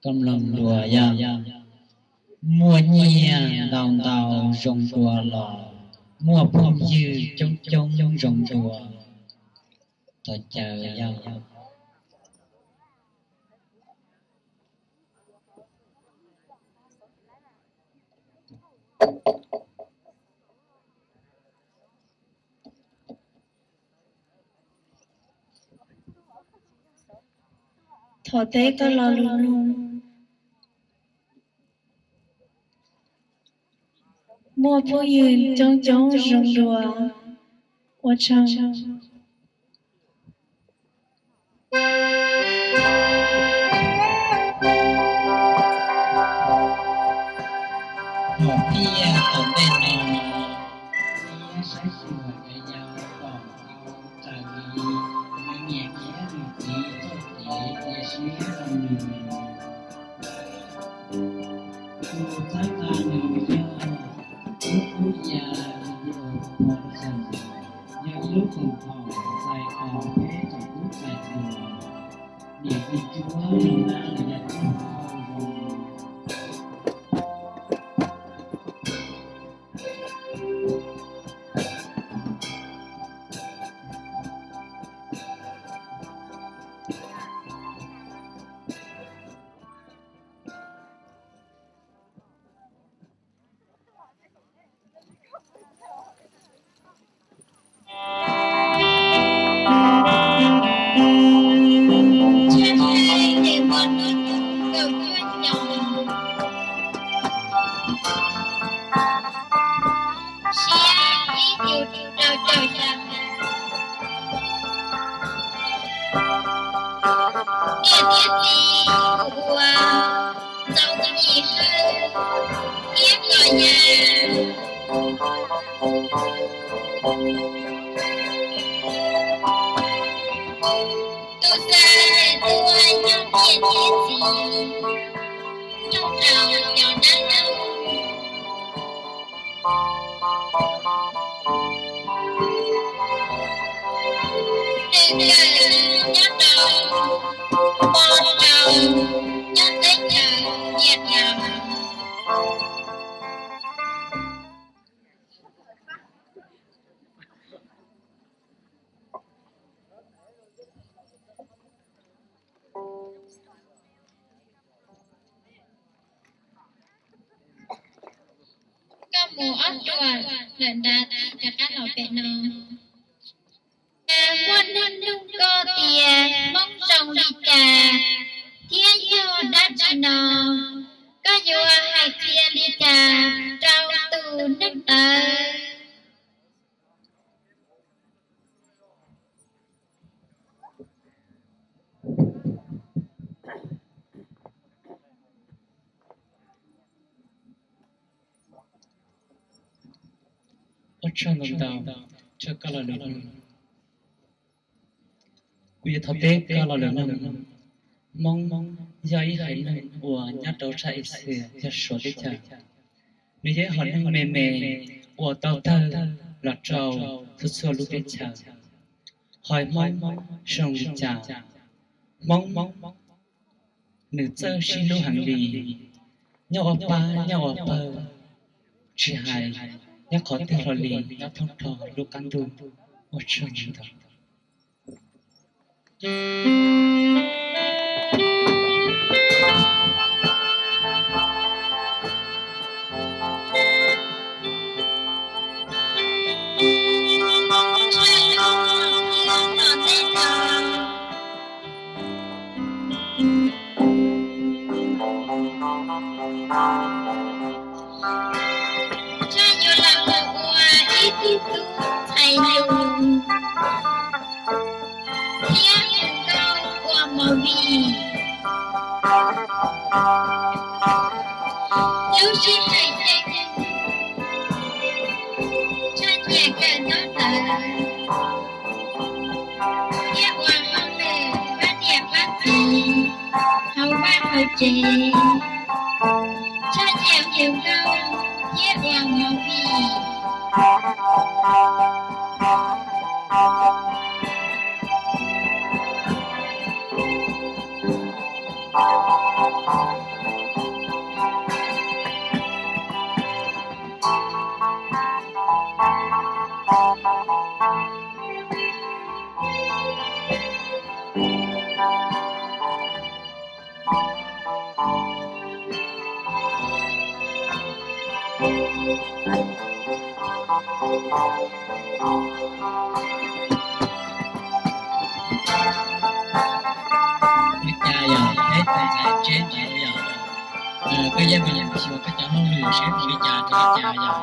Koj mloog dua yog, muaj nyiaj ntau ntau zoo dua los muaj phooj ywg coob coob zoo dua. Tos caw yog. Thov teb koj lo lus nug. Muaj phooj ywg coob coob zoo dua. Ua tsaug. Hom phiaj tom ntej no, peb saib xyuas cov yau kom tau raws li nws niam thiab nws txiv txoj kev cia siab rau nws. Tus txhawb nqa nws yog Lub Kub Yas Video Production, yog ib lub koom haum txais tos peb tsoom tub txais hluas, niam txiv tub nug nab los yog tub hluas zoo. Siab ib yus rau caum xya. Niam thiab txiv uas ntxaus yim hawj thiab kos yas. Tus xav tuaj nyob niam thiab txiv, nyob rau cov dab laug. Nws kawm nyob rau, nyob rau, nyob teb chaws Vietnam. Koj mus ob ruam lawm nrad rov qab los pem no. Muaj neeg nug koj tias Hmoob zoo li cas thiab yog dab tsi no, koj yuav hais qhia li cas rau tus neeg ntawd? Ua tsaug ntau ntau, tsaug koj lo lus nug. Kuv yuav thov teb koj lo lus nug. Hmoob yog ib haiv neeg uas nyob rau sab Asia yog Suav teb chaws. Nws yog ib hom neeg me me uas tau tawg los rau txhua txhua lub teb chaws. Hos Hmoob zoo li cas? Hmoob nws txawj sib hlub heev li, nyob ua pab nyob ua pawg, tsis hais nyob qhov twg hlo li, nyob thoob plaws lub qab ntuj. Ua tsaug ntau. Tshaj yuav los mus ua ib tug tub txhais lus thiab mus nkauj ua movie. Lub sij hawm ces Tshaj nyiam kawm ntaub ntawv thiab ua hauj lwm pab niam pab txiv hauv vaj hauv tsev. Tshaj nyiam mus nkauj thiab ua movie. Li cas yog peb tus ntxhais tsev ntawd yog, koj yeej xyuas koj cov hauj lwm seb mus li cas rau li cas yog.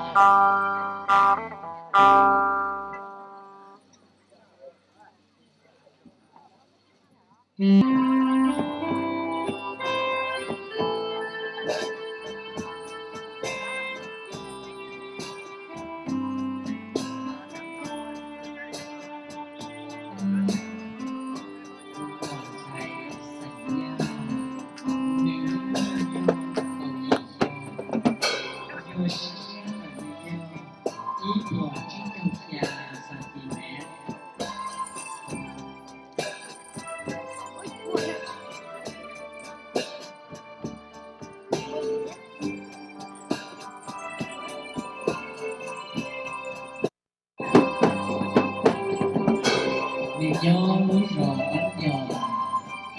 Ib puas tsib caug xya centimeter. Nws nyob lub zos Pab Yos,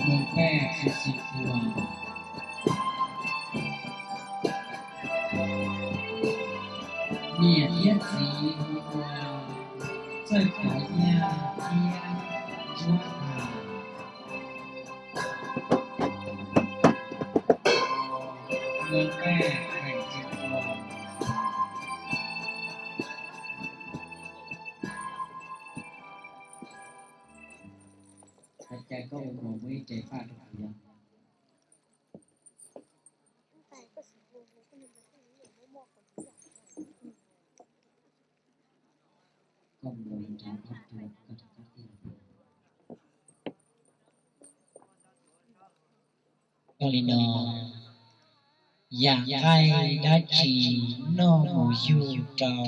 Moos Paj, Xeev Khuam. Niam thiab txiv hu ua Txawj Kav Yaj thiab Ntsuab Tham. Moos Paj, Xeev Khuam. Ua cas koj ua mus muaj ib re paj rau kuv yog? Koj mus nrad koj tua koj rov qab tiag. Ua li no, yam nqaij dab tsi noj mus yug rau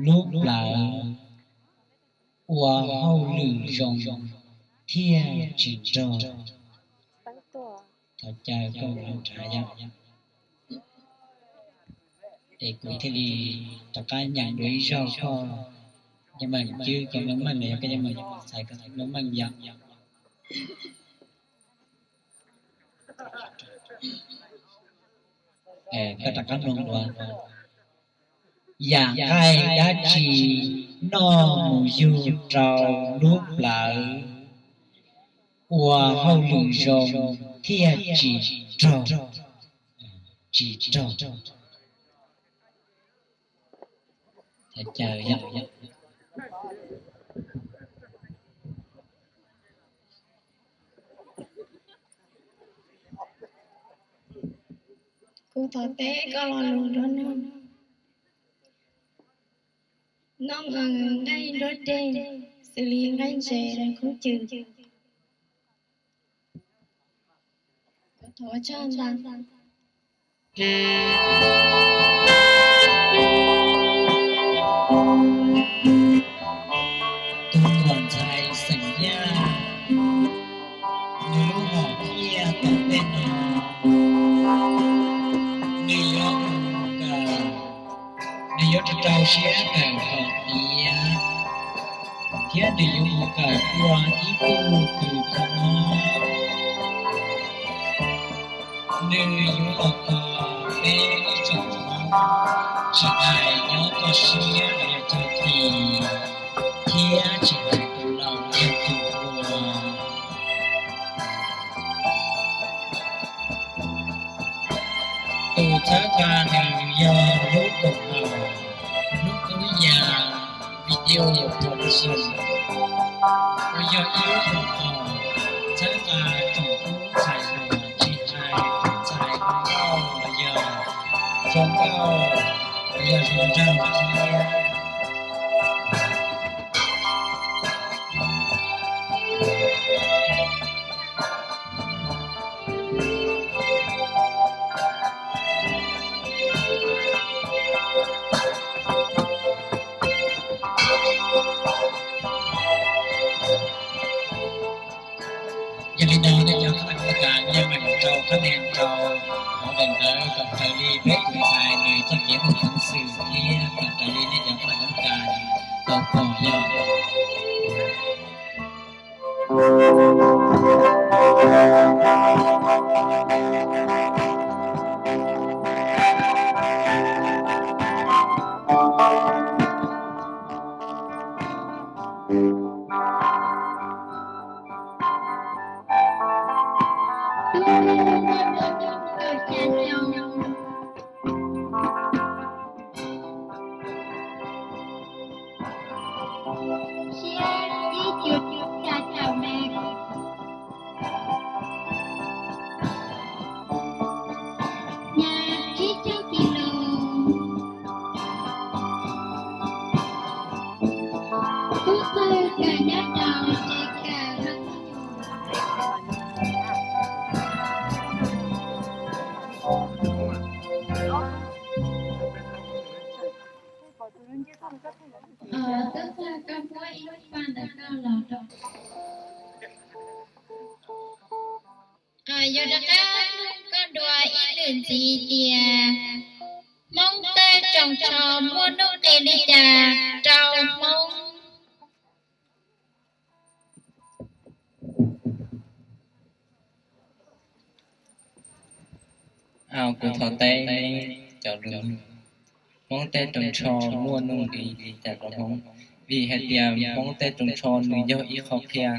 lub plawv ua hauj lwm zoo thiaj tsis rog? Thov caw koj mus nrad yom. Es kuv thiaj li rov qab nyeem dua ib zaug koj yeej meem cwb, koj yeej meem los yog koj yeej meem txhais koj yeej meem yom. Koj rov qab mloog dua. Yam nqaij dab tsi noj mus yug rau lub plawv ua hauj lwm zoo thiaj tsis rog? Tsis rog. Kuv thov teb koj lo lus dua neeg. Noj nqaij nruab deg xws li nqaij ntses, nqaij khaub cws. Thov ua tsaug ntau. Tus muam ntxhais xeem Yaj, nws lub hom phiaj tom ntej no, nws yuav mus kawm, nws yuav rau rau siab kawm kom tiav, thiab nws yuav mus kawm ua ib tug kws kho mob. Nws yuav los kho peb ib tsoom Hmoob, tsis hais nyob toj siab los yog txog tim, thiab tsis hais tus laus los yog tus hluas. Tus txhawb nqa nws yog lub koom haum Hnub Qub Yas Video Production, uas yog ib lub koom haum txhawb nqa tsoom tub ntxhais hluas, tsis hais tus ntxhais hluas nkauj los yog zoo nkauj, los yog zoo nraug thiab. Yog li ntawd nej cov Kas nyiaj meem rau qhab nees rau hauv daim ntawv kom raws li peb tus ntxhais nws txoj kev ua peev xwm thiab kom raws li nej cov paj koob kas tau pom yog. Siab ib cuaj caum caum me, nyaj tsib caug kis lus, tub txawg kawm nyob rau tsev kawm. Tub txawg, koj muab ib lub paj ntawm koj los rau. Yog rov qab nug koj dua ib lwm ntxiv tias Hmoob tej rooj tsho muaj nuj nqis li cas rau Hmoob? Kuv thov teb cov lus nug, Hmoob tej rooj tsho muaj nuj nqis li cas rau Hmoob? Vim hais tias Hmoob tej rooj tsho nws yog ib qho qhia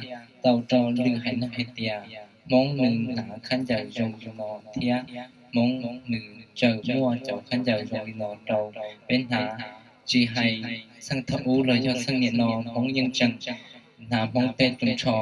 tau rau lwm haiv neeg hais tias Hmoob nws hnav khaub ncaws zoo li no thiab Hmoob nws tseem muaj cov khaub ncaws zoo li no rau peb hnav. Tsis hais txheej thaum ub los yog txheej niaj no Hmoob yeej tseem hnav Hmoob tej rooj tsho.